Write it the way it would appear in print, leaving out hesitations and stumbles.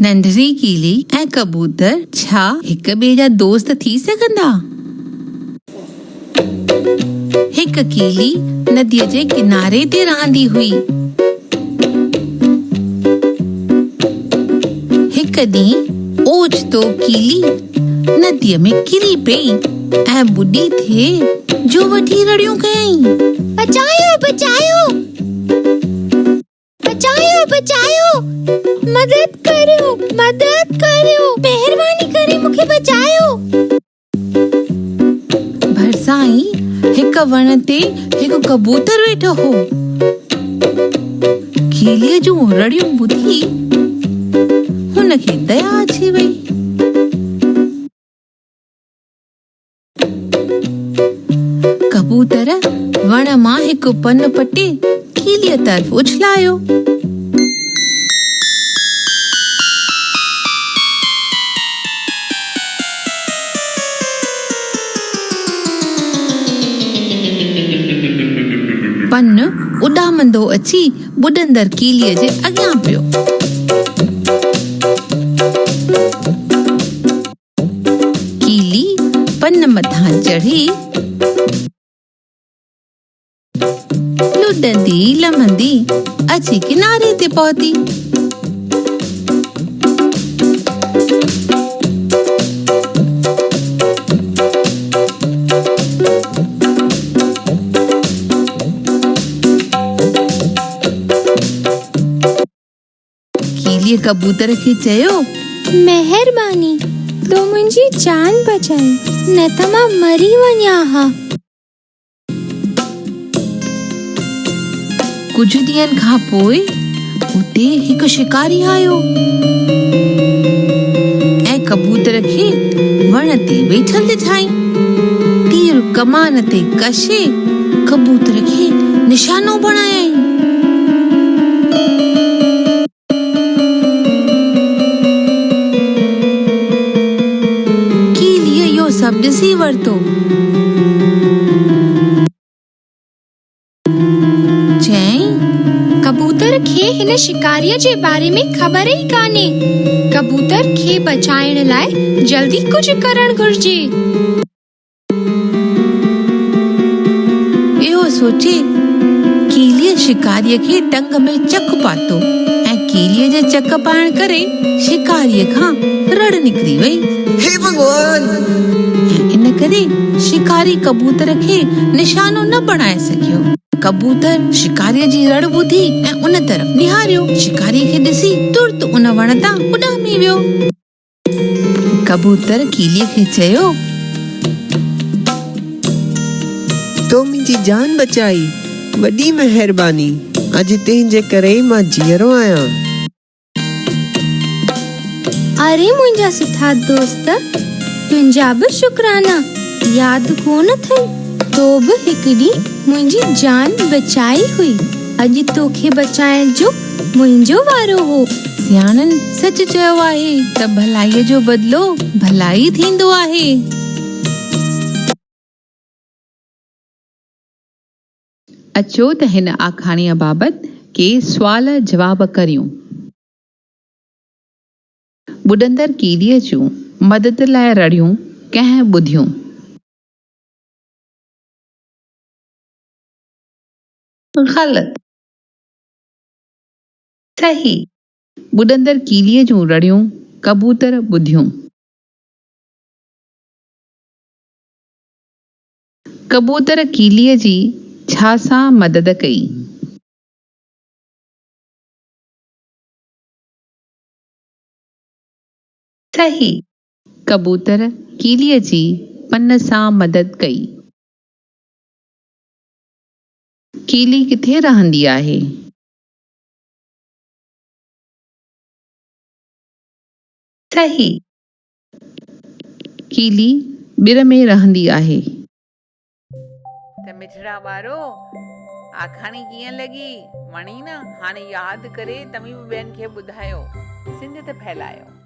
ننڍڙي ڪيلي ۽ ڪبوتر ڇا هڪ ٻئي جا دوست ٿي سگهندا؟ هڪ ڪيلي نديء جي ڪناري تي رهندي هئي. هڪ ڏينهن اوچتو ڪيلي نديء ۾ ڪري پئي ۽ ٻڏي ٿئي جو وٺي رڙيون ڪيائين. بچايو! بچايو! بچايو بچايو مدد ڪريو مدد ڪريو مهرباني ڪري مون کي بچايو. ڀرسان ئي هڪ وڻ تي هڪ ڪبوتر ويٺو هو. کيليء جون رڙيون ٻڌي هن کي ديا اچي وئي. ڪبوتر وڻ مان هڪ پن پٽي ڪيليء طرف اڇلايو. پن اڏامندو اچي ٻڏندڙ ڪيليء جي اڳيان پيو. ڪيلي پن مٿان چڙهي لڏندي لمندي اچي ڪناري تي پهتي. ڪيليء ڪبوتر کي چيو. مهرباني، تو منهنجي جان بچائي، نه ته مان مري وڃان ها. ڪجهه ڏينهن کان پوء اتي هڪ شڪاري آيو ۽ ڪبوتر کي وڻ تي ويٺل ڏٺائين. تير ڪمان تي ڪشي ڪبوتر کي نشانو بڻايائين. ڪيليء اهو سڀ ڏسي ورتو. چيائين. ڪبوتر کي هن شڪاريء جي باري ۾ خبر ئي ڪانهي. ڪبوتر کي بچائڻ لاء جلدي ڪجهه ڪرڻ گهرجي. اهو سوچي ڪيليء شڪاريء کي ٽنگ ۾ چڪ پاتو ۽ ڪيليء جي چڪ پائڻ ڪري شڪاريء کان رڙ نڪري وئي. هي ڀڳوان! ۽ ان ڪري شڪاري ڪبوتر کي نشانو نه بڻائي سگهيو. ڪبوتر شڪاريء جي رڙ ٻڌي ۽ ان طرف نهاريو. شڪاريء کي ڏسي ترت ان وڻ تان اڏامي ويو. ڪبوتر ڪيليء کي چيو. تو منهنجي جان بچائي، وڏي مهرباني، اڄ تنهنجي ڪري ئي مان جيئرو آهيان. اري منهنجا سٺا دوست، تنهنجا به شڪرانا، ياد ڪونه اٿئي، تو به هڪ ڏينهن منهنجي جان بچائي هئي، اڄ توکي بچائڻ جو منهنجو وارو هو. سياڻن سچ چيو آهي ته ڀلائيء جو بدلو ڀلائي ٿيندو آهي. اچو ته هن آکاڻيء بابت ڪي سوال جواب ڪريون. ٻڏندڙ ڪيليء جون مدد لاء رڙيون ڪنهن ٻڌيون؟ غلط. صحيح. ٻڏندڙ ڪيليء جون رڙيون ڪبوتر ٻڌيون. ڪبوتر ڪيليء جي ڇا سان مدد ڪئي؟ صحيح. ڪبوتر ڪيليء جي پن سان مدد ڪئي. ڪيلي ڪٿي رهندي آهي؟ صحيح. ڪيلي ٻر ۾ رهندي آهي. ته مٺڙا ٻارو، آکاڻي ڪيئن لڳي؟ وڻي نه؟ هاڻي ياد ڪري توهين به ٻين کي ٻڌايو. سنڌيت ڦهلايو.